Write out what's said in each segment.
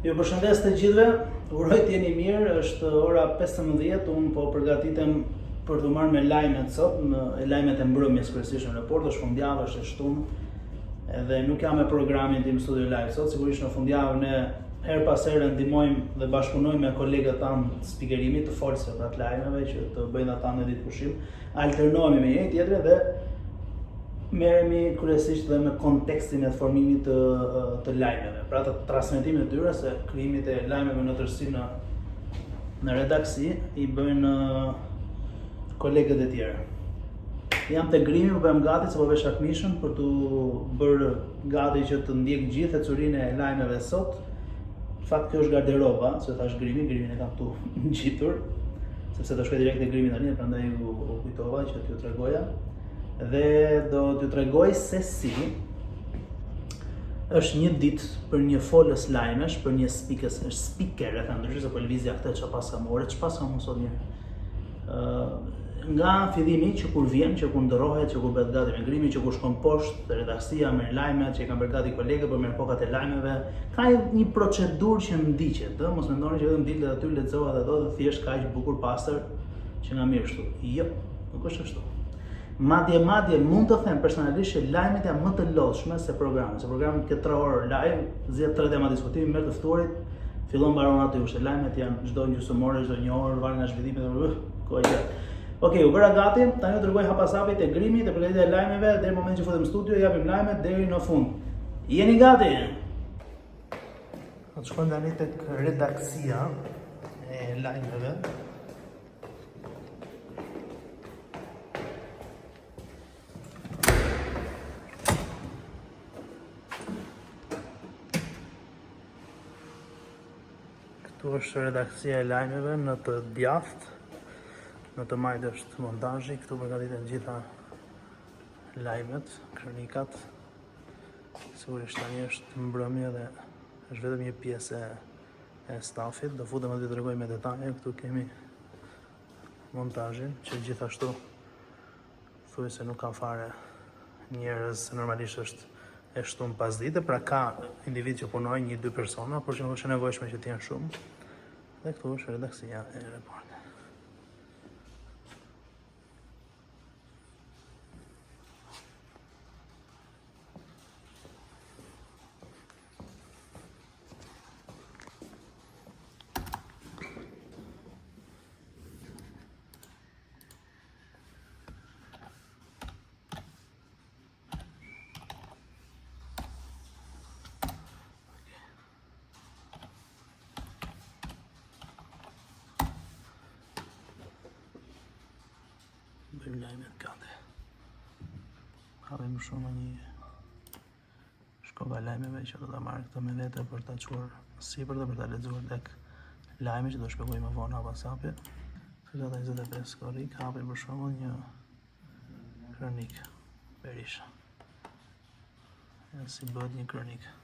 Ju përshëndes të gjithëve, uroj të jeni mirë, është ora 15, unë po përgatitem për t'u marrë me lajmet sot, në lajmet e mbrëmjes kryesisht në Report, është fundjavë, është e shtunë, edhe nuk jam me programin tim Studio Live sot, sigurisht në fundjavë ne herë pas here ndihmojmë dhe bashkëpunojmë me kolegët tanë të spikerimit, të folësve pra të lajmeve që të bëjnë ata në ditë pushim. Alternohemi me njëri tjetrin dhe merremi kryesisht dhe me kontekstin e formimit të të lajmeve, pra të transmetimit të tyre se krijimit e lajmeve në tërësi në në redaksi i bëjnë kolegët e tjerë. Jam te grimi, po bëhem gati se po vesha këmishën për t'u bërë gati që të ndjek gjithë ecurinë e lajmeve sot. Në fakt kjo është garderoba, se thash grimi, grimin e kam këtu ngjitur, sepse do shkoj direkt te grimi tani, prandaj u, u kujtova që t'ju tregoja. Dhe do t'ju tregoj se si është një ditë për një folës lajmesh, për një speaker, është speaker, e thënë ndryshe se po lëvizja këtë çfarë paska more, çfarë paska më sot një. Ë nga fillimi që kur vjen, që kur ndërrohet, që kur bëhet gati me grimin, që kur shkon poshtë te redaksia me lajmet që i kanë bërë gati kolegët, po merr kokat e lajmeve, ka një procedurë që ndiqet, ë, mos mendoni që vetëm dilet aty lexohet ato dhe thjesht kaq bukur pastër që nga mirë kështu. Jo, nuk është ashtu. Madje madje mund të them personalisht që lajmet janë më të lodhshme se programi, se programi ke 3 orë live, zgjedh 3 tema diskutimi, merr të ftuarit, fillon mbaron aty, kurse lajmet janë çdo gjysmë ore, çdo një orë, varet nga zhvillimi dhe uh, kohë gjatë. Okej, u bëra gati, tani u tregoj hap pas hapi te grimi, te përgatitja e lajmeve, deri në momentin që futem në studio, japim lajmet deri në fund. Jeni gati? Do të shkojmë tani tek redaksia e lajmeve. Këtu është redaksia e lajmeve në të djathtë, në të majtë është montazhi, këtu përgatiten gjitha lajmet, kronikat. Sigurisht tani është mbrëmje dhe është vetëm një pjesë e e stafit, do futem aty të tregoj me detaje, këtu kemi montazhin, që gjithashtu thuajse nuk ka fare njerëz, normalisht është e shtunë pasdite, pra ka individ që punojnë një, dy persona, por që nuk është e nevojshme që të jenë shumë. Dhe këtu është redaksia e Reportit. Bëjmë lajmet gati. Hapim shumë një Shkoka lajmeve që do ta marr këtë me vete për ta çuar sipër dhe për ta lexuar tek lajmi që do shpjegoj më vonë hap pas hapi. Data 25 korrik hapim për shembull një kronikë Berisha. Ja si bëhet një kronikë.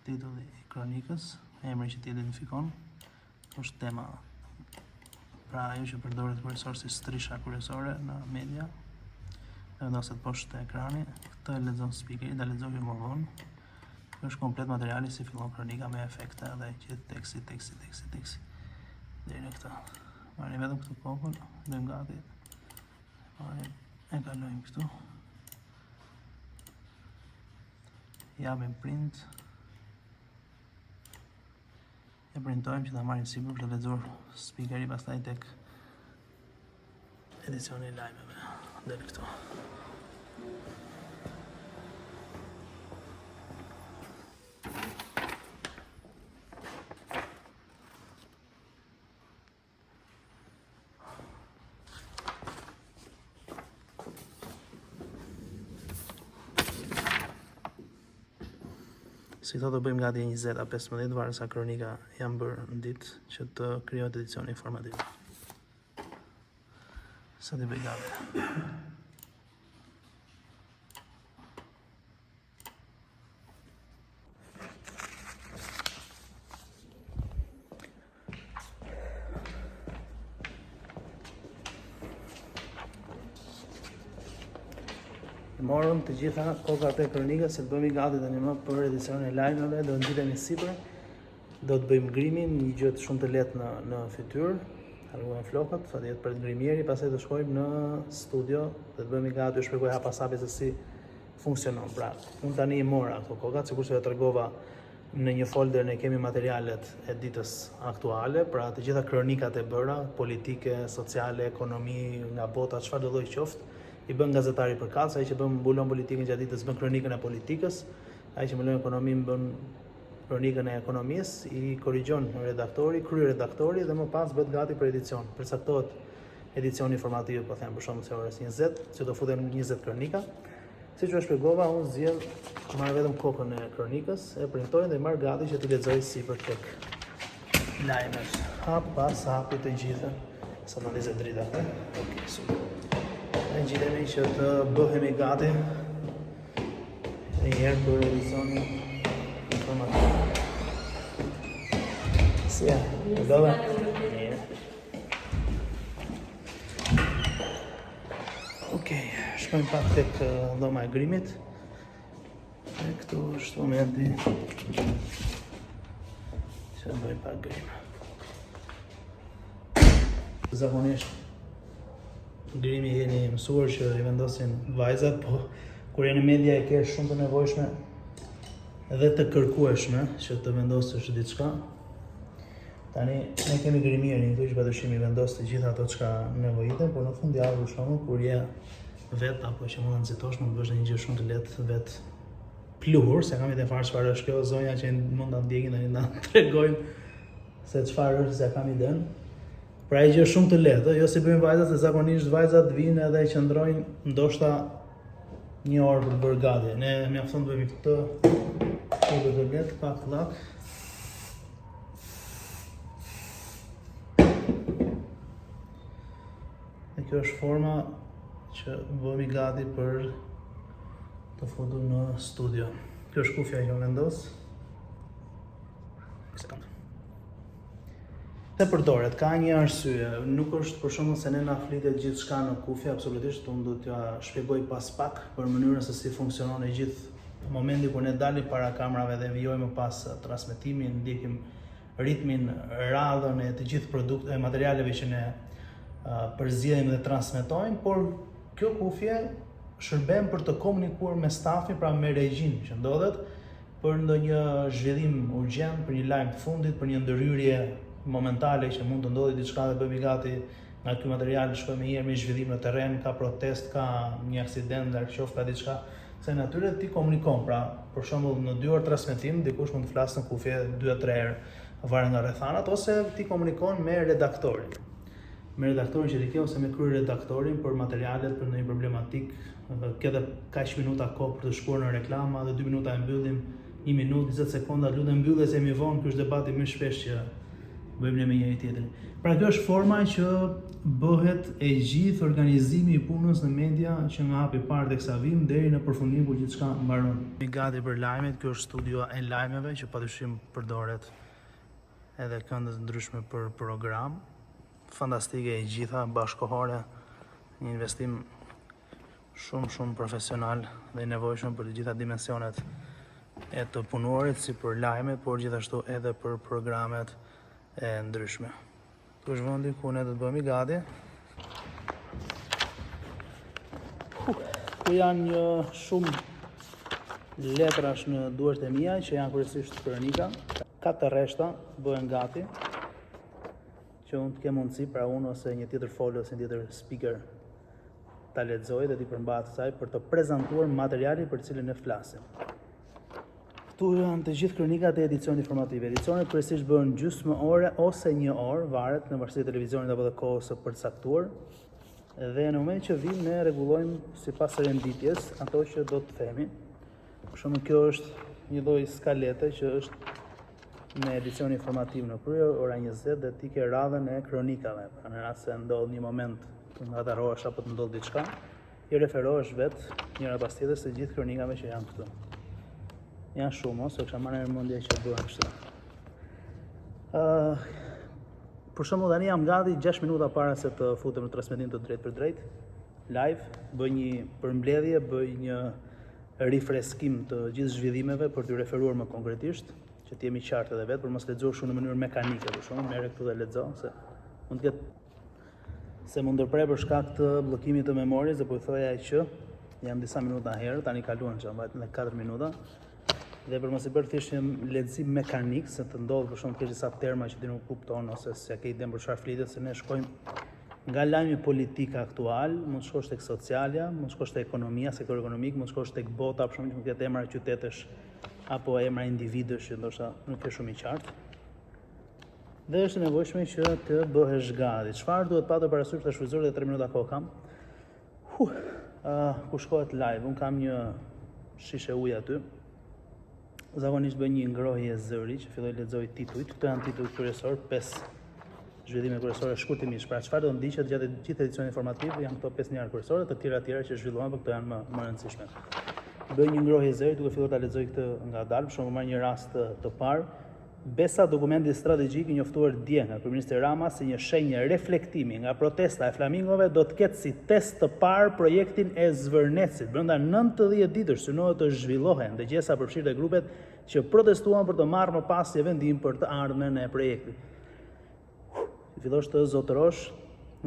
Titulli i kronikës, emri që të identifikon, është tema. Pra ajo që përdoret kryesor si strisha kryesore në media, dhe vendoset poshtë te ekrani, këtë e lexon speakeri, ta lexoj më vonë. Kjo është komplet materiali si fillon kronika me efekte dhe gjithë teksti, teksti, teksti, teksti. Deri në këtë. Marrim vetëm këtë kokën, bëjmë gati. Marrim e kalojmë këtu. Japim print. E printojmë që ta marrim sipër për të lexuar speakeri pastaj tek edicioni i lajmeve. Del këtu. Si thotë do bëjmë gati 20 a 15 varet sa kronika janë bërë në ditë që të krijohet edicioni informativ. Sa t'i bëj gati. Morëm të gjitha kokat e kronikës që të bëhemi gati tani më për edicionin e lajmeve, do të ngjitemi sipër. Do të bëjmë grimin, një gjë shumë të lehtë në në fytyrë, rregullojmë flokët, sa të jetë pret grimieri, pastaj do shkojmë në studio dhe të bëhemi gati, ju shpjegoj hap pas hapi se si funksionon. Pra, unë tani i mora këto kokat, sikurse ju tregova në një folder ne kemi materialet e ditës aktuale, pra të gjitha kronikat e bëra, politike, sociale, ekonomi, nga bota, çfarëdo lloj qoftë, i bën gazetari përkatës, ai që bën mbulon politikën gjatë ditës bën kronikën e politikës, ai që mbulon ekonominë bën kronikën e ekonomisë, i korrigjon redaktori, kryeredaktori dhe më pas bëhet gati për edicion. Përcaktohet edicioni informativ, po them për shembull se orës 20, që do futen 20 kronika. Siç ju shpjegova, unë zgjedh marr vetëm kokën e kronikës, e printoj dhe i marr gati që t'i lexoj sipër tek lajmet. Hap pas hapi të gjithën. Sa të ndizet drita këtu? Okej, super. Ne ngjitemi që të bëhemi gati Një herë për edicionin informativ. Si e? E bëve? Mirë. Okej, shkojmë pak tek eh, dhoma e grimit. E këtu është momenti që bëjmë pak grim. Zakonisht grimi jeni mësuar që i vendosin vajzat, po kur je në media e ke shumë të nevojshme dhe të kërkueshme që të vendosësh diçka. Tani ne kemi grimierin këtu që padyshim i vendos të gjitha ato çka nevojiten, por në fundjavë për shembull kur je vet apo që mund të nxitosh, mund të bësh një gjë shumë të lehtë vet pluhur, s'e kam idenë fare çfarë është kjo zonja që mund ta ndjekin tani na tregojnë se çfarë është, s'e kam idenë. Pra e gjë shumë të lehtë, jo si bëjnë vajzat, se zakonisht vajzat vijnë edhe qëndrojnë ndoshta një orë për të bërë gati. Ne mjafton të bëjmë këtë këtë të lehtë, pak llak. Dhe kjo është forma që bëhemi gati për të futur në studio. Kjo është kufja që unë vendos. Pse përdoret, ka një arsye, nuk është për shembull se ne na flitet gjithçka në kufje, absolutisht unë do t'ja shpjegoj pas pak për mënyrën se si funksionon e gjithë momenti kur ne dalim para kamerave dhe vijojmë më pas transmetimin, ndjekim ritmin, radhën e të gjithë produkt e materialeve që ne përzgjedhim dhe transmetojmë, por kjo kufje shërben për të komunikuar me stafin, pra me regjinë që ndodhet, për ndonjë zhvillim urgjent, për një lajm të fundit, për një ndërhyrje momentale që mund të ndodhi diçka dhe bëhemi gati nga ky material shkojmë menjëherë me zhvillim në terren, ka protestë, ka një aksident, larg qoftë, ka diçka kësaj natyre ti komunikon. Pra, për shembull, në dy orë transmetim dikush mund të flasë në kufje 2 a 3 herë, varet nga rrethanat ose ti komunikon me redaktorin. Me redaktorin që ti ke ose me kryeredaktorin për materialet për ndonjë problematikë, ke dhe kaq minuta kohë për të shkuar në reklama dhe 2 minuta e mbyllim, 1 minutë, 20 sekonda, lutem mbylle se jemi vonë, ky është debati më shpesh që bëjmë ne me njëri tjetrin. Pra kjo është forma që bëhet e gjithë organizimi i punës në media që nga hapi i parë teksa vijmë deri në përfundim kur gjithçka mbaron. Jemi gati për lajmet, kjo është studio e lajmeve që padyshim përdoret edhe kënde të ndryshme për program. Fantastike e gjitha, bashkëkohore, një investim shumë shumë profesional dhe i nevojshëm për të gjitha dimensionet e të punuarit, si për lajmet, por gjithashtu edhe për programet e ndryshme. Këtu është vendi ku ne do të bëhemi gati. Ku janë një shumë letrash në duart e mia që janë kryesisht kronika. Katër rreshta bëhen gati që unë të kem mundësi pra unë ose një tjetër folës, një tjetër speaker ta lexoj dhe t'i përmbahet asaj për të prezantuar materialin për të cilin ne flasim. Këtu janë të gjithë kronikat e edicionit informativ. Edicionet kryesisht bëhen gjysmë ore ose një orë, varet në varësi të televizionit apo dhe kohës së përcaktuar. Dhe në moment që vijmë ne rregullojmë sipas renditjes ato që do të themi. Për shembull, kjo është një lloj skalete që është me edicion informativ në krye, ora 20 dhe ti ke radhën e kronikave. Pra në rast se ndodh një moment të ngatërrohesh apo të ndodh diçka, i referohesh vetë njëra pas tjetrës të gjithë kronikave që janë këtu. Janë shumë, s'e kisha marrë në mendje që bëhen kështu. Uh, për shembull tani jam gati 6 minuta para se të futem në transmetim të drejtpërdrejtë. live, bëj një përmbledhje, bëj një rifreskim të gjithë zhvillimeve për t'u referuar më konkretisht, që të jemi qartë edhe vetë, për mos lexuar shumë në mënyrë mekanike, për shembull, merre këtu dhe lexo se mund të ketë se m'u ndërpre për shkak të bllokimit të memories dhe po i thoja që jam disa minuta herët, tani kaluan që vajtën edhe 4 minuta. Dhe për mos i bërë thjesht një lexim mekanik, se të ndodh për shembull të kesh disa terma që ti nuk kupton ose s'e ke idenë për çfarë flitet, se ne shkojmë nga lajmi politik aktual, mund të shkosh tek socialja, mund të shkosh tek ekonomia, sektori ekonomik, mund të shkosh tek bota, për shembull, që mund të ketë emra qytetesh apo emra individësh që ndoshta nuk je shumë i qartë. Dhe është e nevojshme që të bëhesh gati. Çfarë duhet patur parasysh të shfrytëzoj edhe 3 minuta kohë kam? Huh, uh, ku shkohet live, unë kam një shishe ujë aty. Zakonisht bëj një ngrohje zëri që filloj lexoj titujt. Këto janë titujt kryesor, 5 zhvillime kryesore shkurtimisht. Pra çfarë do ndiqet gjatë gjithë edicionit informativ janë këto 5 ngjarje kryesore, të tjera tjera që zhvillohen, por këto janë më më rëndësishme. Bëj një ngrohje zëri duke filluar ta lexoj këtë ngadalë, për shembull marr një rast të, të parë Besa, dokumenti strategjik i njoftuar dje nga kryeministri Rama si një shenjë reflektimi nga protesta e flamingove do të ketë si test të parë projektin e Zvërnecit. Brenda 90 ditësh synohet të zhvillohen dëgjesa përfshirë dhe grupet që protestuan për të marrë më pas një vendim për të ardhmen e projektit. Të fillosh të zotërosh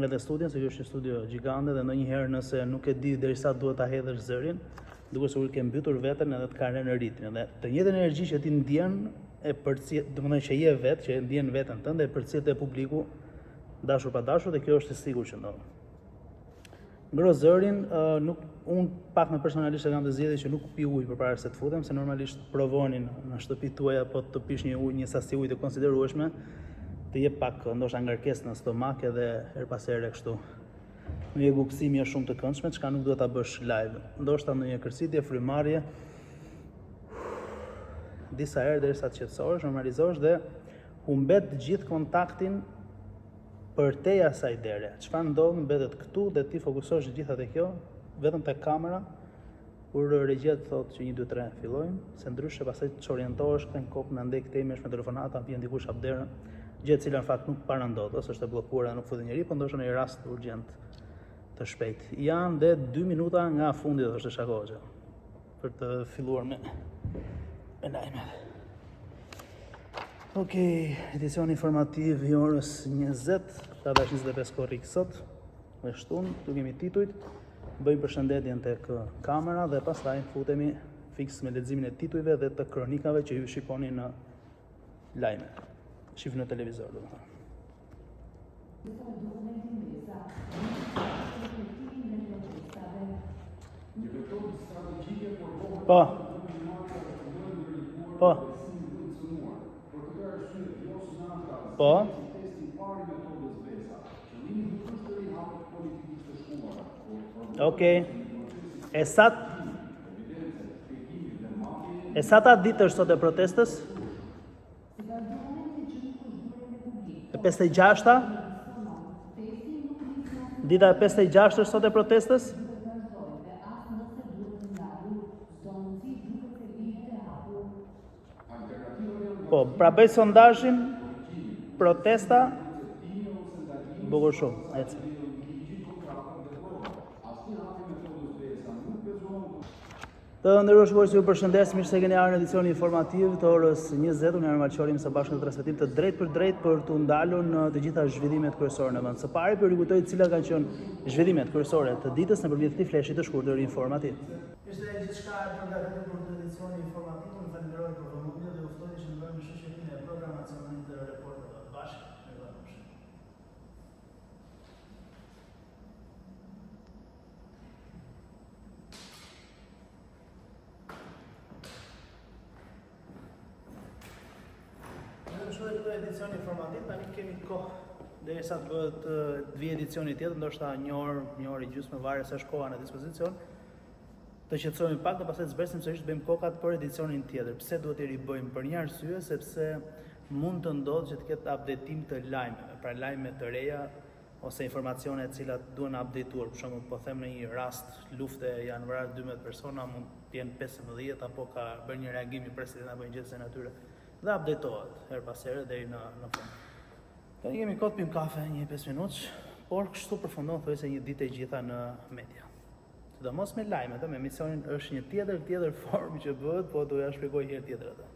edhe studion, se kjo është një studio gjigante dhe ndonjëherë nëse nuk e di derisa duhet ta hedhësh zërin, duket sikur ke mbytur veten edhe të ka rënë ritmi. Dhe të njëjtën energji që ti ndjen e përcjell, domethënë që je vetë, që e ndjen veten tënde e përcjell te publiku dashur pa dashur dhe kjo është e sigurt që ndodh. Ngroh zërin, uh, nuk un pak më personalisht e kam të zgjedhje që nuk pi ujë përpara se të futem, se normalisht provoni në, në shtëpitë tuaja po të pish një ujë, një sasi ujë të konsiderueshme, të jep pak ndoshta ngarkesë në stomak edhe herë pas here kështu. Një gukësim jo shumë të këndshme, çka nuk duhet ta bësh live. Ndoshta ndonjë kërcitje, frymarrje, disa herë derisa të qetësohesh, normalizohesh dhe humbet gjithë kontaktin përtej asaj dere. Çfarë ndodh mbetet këtu dhe ti fokusohesh të gjitha te kjo, vetëm te kamera, kur regjia të thotë që 1 2 3 fillojmë, se ndryshe pastaj të çorientohesh kthen kokën andej këtej merresh me telefonata, vjen dikush hap derën, gjë e cila në fakt nuk para ndodh, ose është e bllokuar dhe nuk futet njeri, po ndoshta në një rast urgjent të shpejt. Janë dhe 2 minuta nga fundi, do thoshte Shakoxha, për të filluar me me lajmet. Ok, edicioni informativ i orës 20, data është 25 korrik sot, e shtunë, këtu kemi titujt, bëjmë përshëndetjen tek kamera dhe pastaj futemi fiks me leximin e titujve dhe të kronikave që ju shikoni në lajme. Shihni në televizor, domethënë. Po. Po. Po. Okej. E sa E sata ditë është sot e protestës? E 56-ta? Dita e 56 është sot e protestës? Po, pra bëj sondazhin, protesta, bukur shumë, ecë. Të nderuar shikues, ju përshëndes, mirë se keni ardhur në edicionin informativ të orës 20. Unë jam Ermal Qori, së bashku në transmetim të drejtpërdrejtë për t'u ndalur në të gjitha zhvillimet kryesore në vend. Së pari po ju rikujtoj cilat kanë qenë zhvillimet kryesore të ditës nëpërmjet këtij fleshi të shkurtër informativ. Ishte gjithçka e përgatitur për këtë edicion informativ. Unë falenderoj për vëmendjen dhe ju ftoj të qëndrojmë në shoqërinë e programacionit të Report TV. Bashkë, mirupafshim. Në shumë këtë edicion informativ, tani kemi kohë derisa të bëhet të vijë edicioni tjetër, ndoshta një orë, një orë e gjysmë varet sa është koha në dispozicion. Të qetësohemi pak dhe pastaj të zbresim sërish të bëjmë kokat për edicionin tjetër. Pse duhet t'i ribëjmë? Për një arsye, sepse mund të ndodhë që të ketë updateim të lajmeve, pra lajme të reja ose informacione të cilat duhen updateuar, për shembull, po them në një rast lufte janë vrarë 12 persona, mund të jenë 15 apo ka bërë një reagim i presidentit apo një gjë të kësaj natyre dhe updateuohet herë pas here deri në në fund. Tani kemi kohë të pim kafe një 5 minutësh. Por kështu përfundon thuajse një ditë e gjitha në media. Sidomos me lajmet, me emisionin është një tjetër tjetër formë që bëhet, po do ja shpjegoj herë tjetër atë.